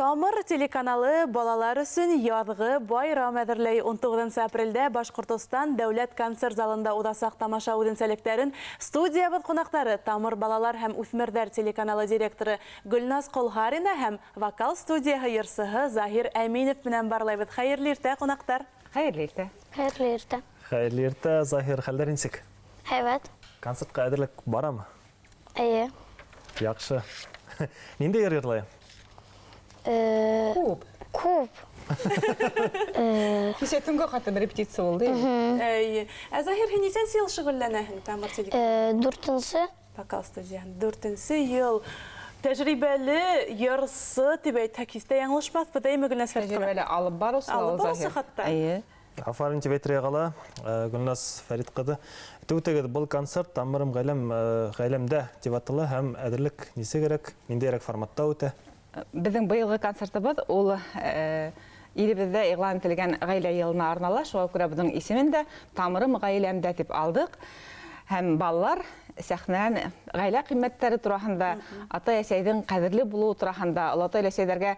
Тамыр телеканалы балалар өсөн яҙғы байрам әҙерләй. 19 апрелдә Башҡортостан дәүләт концерт залында уҙасаҡ тамаша үҙенсәлектәрен студиябыҙ ҡунаҡтары Тамыр балалар һәм үҫмерҙәр телеканалы директоры Гөлназ Ҡолһарина һәм вокал студияһы йырсыһы Заһир Әминев менән барлайбыҙ. Хәйерле иртә, ҡунаҡтар! Хәйерле иртә! Хәйерле иртә! Хәйерле иртә, Заһир, хәлдәр нисек? Һәйбәт. Концертҡа әҙерлек барамы? Эйе. Яҡшы. Ниндәй йыр йырлайың? Күп. Күп. Кисә төнгә хәтлем репетиция булды. Эйе. Ә Заһир, һин нисәнсе йыл шөгыльләнәһең Тамыр телеканалы? Дүртенсе. Вокал студияһында дүртенсе йыл. Тәжрибәле йырсы тип әйтһәк, һис тә яңылышмаҫбыҙ, әйме, Гөлназ Фәрит ҡыҙы? Тәжрибәле алып барыусы ла ул Алып барыусы Заһир. хатта. Эйе. Афарин тип әйтергә ҡала, Гөлназ Фәрит ҡыҙы. Әйтеп үтегеҙ, был концерт Тамырым ғаиләм, ғаиләмдә тип атала һәм әҙерлек нисегерәк, ниндәйерәк форматта үтә? Беҙҙең быйылғы концертыбыҙ ул илебеҙҙә иғлан ителгән ғаилә йылына арнала, шуға күрә бының исемен дә Тамырым ғаиләмдә тип алдыҡ. Һәм балалар сәхнәнән ғаилә ҡиммәттәре тураһында, атай-әсәйҙең ҡәҙерле булыуы тураһында, олатай-өләсәйҙәргә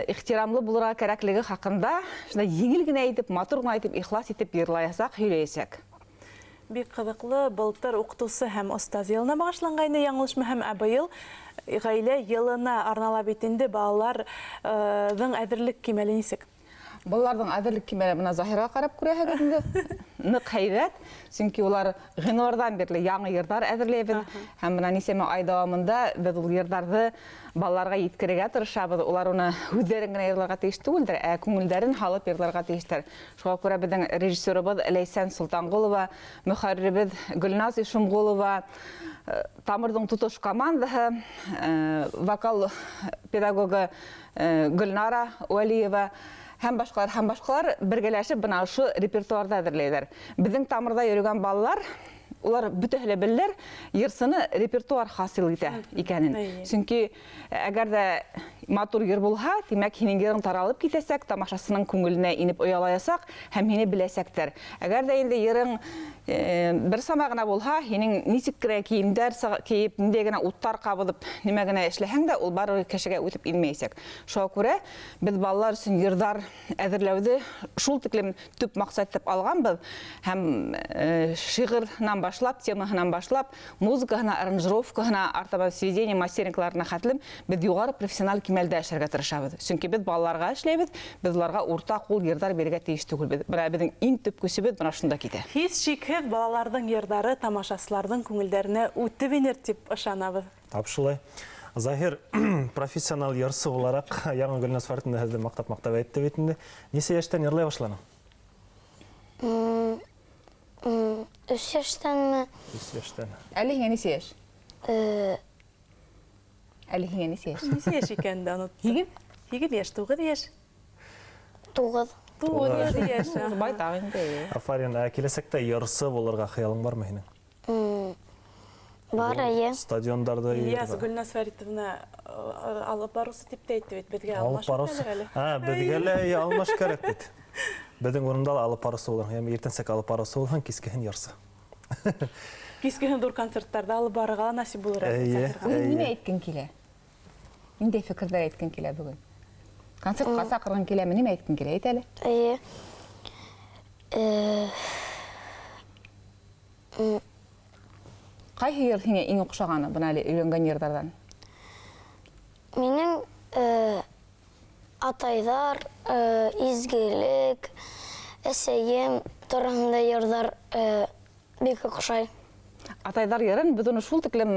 ихтирамлы булырға кәрәклеге хаҡында шундай еңел генә итеп, матур ғына итеп, ихлас итеп йырлаясаҡ, һөйләйәсәк. Бик ҡыҙыҡлы, былтыр уҡытыусы һәм остаз йылына бағышланғайны, яңылышмаһам, ә быйыл ғаилә йылына арнала бит инде. Балаларҙың әҙерлек кимәле нисек? Балаларҙың әҙерлек кимәле бына Заһирға ҡарап күрәһегеҙ инде. Ныҡ һәйбәт, сөнки улар ғинуарҙан бирле яңы йырҙар әҙерләйбеҙ. Һәм бына нисәмә ай дауамында беҙ ул йырҙарҙы балаларға еткерергә тырышабыҙ. Улар уны һүҙҙәрен генә йырларға тейеш түгелдер, ә күңелдәрен һалып йырларға тейештәр. Шуға күрә беҙҙең режиссерыбыҙ Ләйсән Солтанғолова, мөхәрриребеҙ Гөлназ Ишемғолова, Тамырҙың тотош командаһы, вокал педагогы Гөлнара Вәлиева һәм башҡалар, һәм башҡалар бергәләшеп бына ошо репертуарҙы әҙерләйҙәр. Беҙҙең Тамырҙа йөрөгән балалар, улар бөтәһе лә беләләр йырсыны репертуар хасил итә икәнен. Сөнки әгәр ҙә матур йыр булһа, тимәк, һинең йырың таралып китәсәк, тамашасының күңеленә инеп оялаясаҡ һәм һине беләсәктәр. Әгәр ҙә инде йырың бер сама ғына булһа, һинең нисек кенә кейемдәр кейеп, ниндәй генә уттар ҡабыҙып, нимә генә эшләһәң дә, ул барыбер кешегә үтеп инмәйәсәк. Шуға күрә беҙ балалар өсөн йырҙар әҙерләүҙе шул тиклем төп маҡсат итеп алғанбыҙ һәм шиғырынан башлап, темаһынан башлап, музыкаһына, аранжировкаһына, артабан сведение, мастерингларына хәтлем беҙ юғары профессиональ кимәлдә эшләргә тырышабыҙ. Сөнки беҙ балаларға эшләйбеҙ, беҙ уларға урта ҡул йырҙар бирергә тейеш түгелбеҙ. Бына беҙҙең иң төп көсөбөҙ бына шунда китә. Һис шикһеҙ балаларҙың йырҙары тамашасыларҙың күңелдәренә үтеп инер тип ышанабыҙ. Тап шулай. Заһир, профессионал йырсы булараҡ, яңы Гөлназ Фәритовна һеҙҙе маҡтап-маҡтап әйтте бит инде. Нисә йәштән йырлай башланың? 3 йәштәнме? 3 йәштән. Әле һиңә нисә йәш? Әле һиңә нисә йәш? Нисә йәш икәнен дә оноттом. Һигеҙ? Һигеҙ йәш, туғыҙ йәш. Туғыҙ. Туғыҙ йәш, Туғыҙ байтаҡ инде. Афарин, ә киләсәктә йырсы булырға хыялың бармы һинең? Бар, эйе. Стадиондарҙа Ильяс, йырға. Гөлназ Фәритовна алып барыусы тип тә әйтте бит, беҙгә Алып алмаш барыусы. кәрәк әле. Ә, беҙгә лә алмаш кәрәк бит. Беҙҙең урында ла алып барыусы булһаң, йәме иртәнсәк алып барыусы булһаң, кискеһен йырсы. Кискеһен ҙур концерттарҙа алып барырға ла насип булыр әле, Эйе, Заһирға. Үҙең нимә эйе. әйткең килә? Ниндәй фекерҙәр әйткең килә бөгөн? Концертҡа саҡырғың киләме? Нимә әйткең килә? Әйт әле. Эйе. Ҡайһы йыр һиңә иң оҡшағаны бына әле өйрәнгән йырҙарҙан? Минең атайҙар, изгелек, әсәйем тураһында йырҙар бик оҡшай. Атайҙар йырын беҙ уны шул тиклем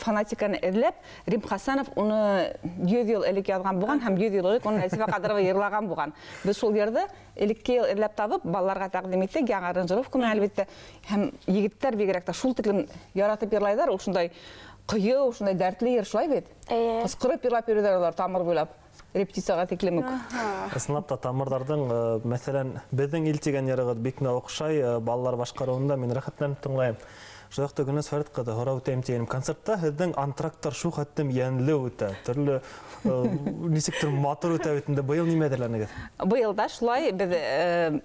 фанатиканы эҙләп, Рим Хәсәнов уны 100 йыл элек яҙған булған һәм 100 йыл элек уны Нәзифә Ҡадырова йырлаған булған. Беҙ шул йырҙы элекке йыл эҙләп табып, балаларға тәҡдим иттек, яңы аранжировка менән әлбиттә. Һәм егеттәр бигерәк тә шул тиклем яратып йырлайҙар, ул шундай ҡыйыу, шундай дәртле йыр, шулай бит? Эйе. Ҡысҡырып йырлап йөрөйҙәр улар тамыр буйлап, репетицияға тиклем үк. Ысынлап та тамырҙарҙың, мәҫәлән, Беҙҙең ил тигән йырығыҙ бик ныҡ оҡшай, балалар башҡарыуында мин рәхәтләнеп тыңлайым. Шул яҡта Гөлназ Фәрит ҡыҙы һорау үтәйем тигәнем. Концертта һеҙҙең антракттар шул хәтлем йәнле үтә, төрлө нисектер матур үтә бит инде. Быйыл нимә әҙерләнегеҙ? Быйыл да шулай беҙ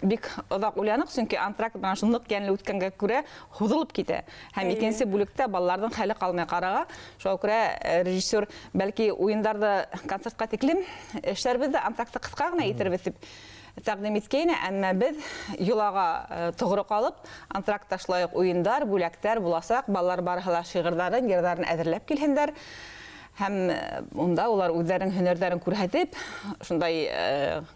бик оҙаҡ уйланыҡ, сөнки антракт бына шул ныҡ йәнле үткәнгә күрә һуҙылып китә. Һәм икенсе бүлектә балаларҙың хәле ҡалмай ҡараға. Шуға күрә режиссер бәлки уйындарҙы концертҡа тиклем эшләрбеҙ ҙә антрактты ҡыҫҡа ғына итербеҙ тип тәҡдим иткәйне, әммә беҙ йолаға тоғро ҡалып, антрактта шулай уҡ уйындар, бүләктәр буласаҡ. Балалар барыһы ла шиғырҙарын, йырҙарын әҙерләп килһендәр. Һәм унда улар үҙҙәренең һөнәрҙәрен күрһәтеп, шундай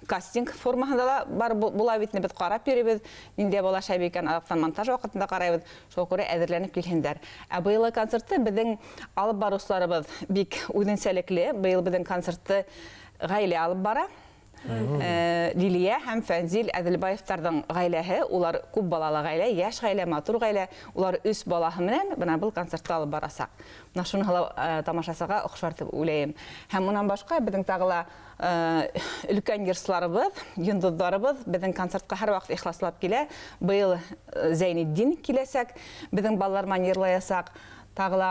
кастинг формаһында ла бар була бит, беҙ ҡарап йөрөйбөҙ, ниндәй бала шәп икән, аҙаҡтан монтаж ваҡытында ҡарайбыҙ, шуға күрә әҙерләнеп килһендәр. Ә быйылғы концертты беҙҙең алып барыусыларыбыҙ бик үҙенсәлекле. Быйыл беҙҙең концертты ғаилә алып бара. Лилия һәм Фәнзил Әҙелбаевтарҙың ғаиләһе, улар күп балалы ғаилә, йәш ғаилә, матур ғаилә, улар өс балаһы менән бына был концертты алып барасаҡ. Бына шуныһы ла тамашасыға оҡшар тип уйлайым. Һәм унан башҡа беҙҙең тағы ла өлкән йырсыларыбыҙ, йондоҙҙарыбыҙ беҙҙең концертҡа һәр ваҡыт ихласлап килә. Быйыл Зәйнетдин киләсәк, беҙҙең балалар менән йырлаясаҡ. Тағы ла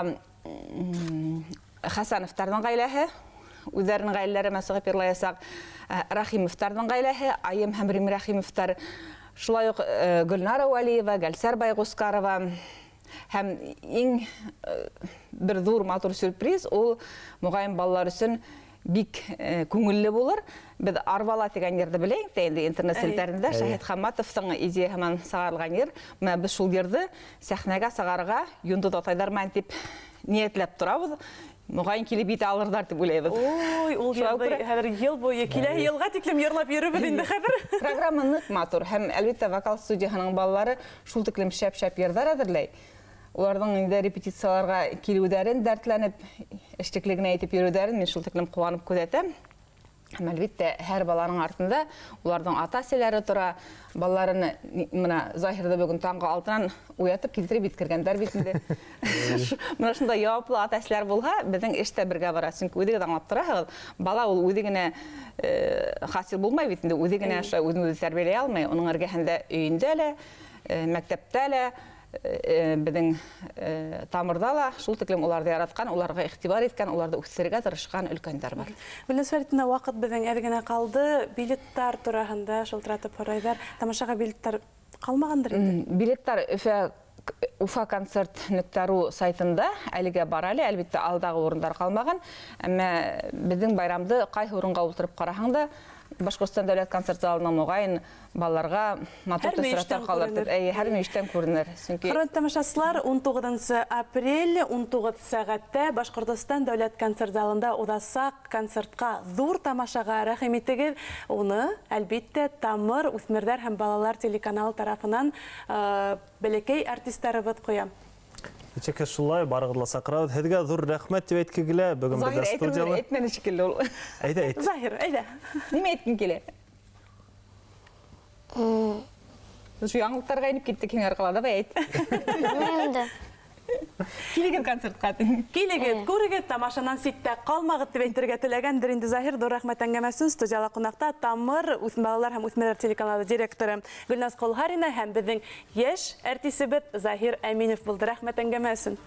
Хәсәновтарҙың ғаиләһе үҙҙәренең ғаиләләре менән сығып йырлаясаҡ. Рәхимовтарҙың ғаиләһе, Айым һәм Рим Рәхимовтар, шулай уҡ Гөлнара Вәлиева, Гәлсәр Байғускарова. Һәм иң бер ҙур матур сюрприз ул моғайын балалар өсөн бик күңелле булыр. Беҙ Арвала тигән йырҙы беләйек тә инде интернет селтәрендә Шәһит Хамматовтың идеяһы менән сығарылған йыр. Бына беҙ шул йырҙы сәхнәгә сығарырға йондоҙ атайҙар менән тип ниәтләп торабыҙ. Моғайын килеп етә алырҙар тип уйлайбыҙ. Ой, ул Шуға йырҙы күрә хәҙер йыл буйы, киләһе йылға тиклем йырлап йөрөбөҙ инде хәҙер. Программа ныҡ матур һәм әлбиттә вокал студияһының балалары шул тиклем шәп-шәп йырҙар әҙерләй. Уларҙың инде репетицияларға килеүҙәрен дәртләнеп, эшлекле генә әйтеп йөрөүҙәрен мин шул тиклем ҡыуанып күҙәтәм. Һәм әлбиттә һәр баланың артында уларҙың ата-әсәләре тора. Балаларын бына Заһирҙы бөгөн таңғы алтынан уятып килтереп еткергәндәр бит инде. Бына шундай яуаплы ата-әсәләр булһа, беҙҙең эш тә бергә бара. Сөнки үҙегеҙ аңлап тораһығыҙ, бала ул үҙе генә хасил булмай бит инде, үҙе генә шулай үҙен үҙе тәрбиәләй алмай. Уның эргәһендә өйөндә лә, мәктәптә лә, беҙҙең тамырҙа ла шул тиклем уларҙы яратҡан, уларға иғтибар иткән, уларҙы үҫтерергә тырышҡан өлкәндәр бар. Гөлназ Фәритовна, ваҡыт беҙҙең әҙ генә ҡалды. Билеттар тураһында шылтыратып һорайҙар. Тамашаға билеттар ҡалмағандыр инде? Билеттар Уфа концерт нөктә ру сайтында әлегә бар әле, әлбиттә алдағы урындар ҡалмаған. Әммә беҙҙең байрамды ҡайһы урынға ултырып ҡараһаң да, Башҡортостан дәүләт концерт залының моғайын балаларға матур Һәр тәьҫораттар мөйөштән ҡалыр тип. күренер. Эйе, һәр мөйөштән күренер. Сөнки Хөрмәтле тамашасылар, ун туғыҙынсы апрель, ун туғыҙ сәғәттә Башҡортостан дәүләт концерт залында уҙасаҡ концертҡа, ҙур тамашаға рәхим итегеҙ. Уны, әлбиттә, Тамыр үҫмерҙәр һәм балалар телеканалы тарафынан бәләкәй артистарыбыҙ ҡуя. Нисек шулай барығыҙ ла саҡырабыҙ. Һеҙгә ҙур рәхмәт тип әйтке килә. Бөгөн Заһир, беҙҙә әйтер студияла. Әйтмәне шикелле ул. Әйҙә, әйт. Заһир, әйҙә. Нимә әйткең килә? Беҙ шул яңылыҡтарға инеп киттек һинең арҡала, давай әйт. Белмәйем дә. Килегеҙ концертҡа. Килегеҙ, күрегеҙ, тамашанан ситтә ҡалмағыҙ тип әйтергә теләгәндер инде Заһир. Ҙур рәхмәт әңгәмә өсөн. Студияла ҡунаҡта Тамыр үҫмә балалар һәм үҫмәләр телеканалы директоры Гөлназ Ҡолһарина һәм беҙҙең йәш артисыбыҙ Заһир Әминев булды. Рәхмәт әңгәмә өсөн.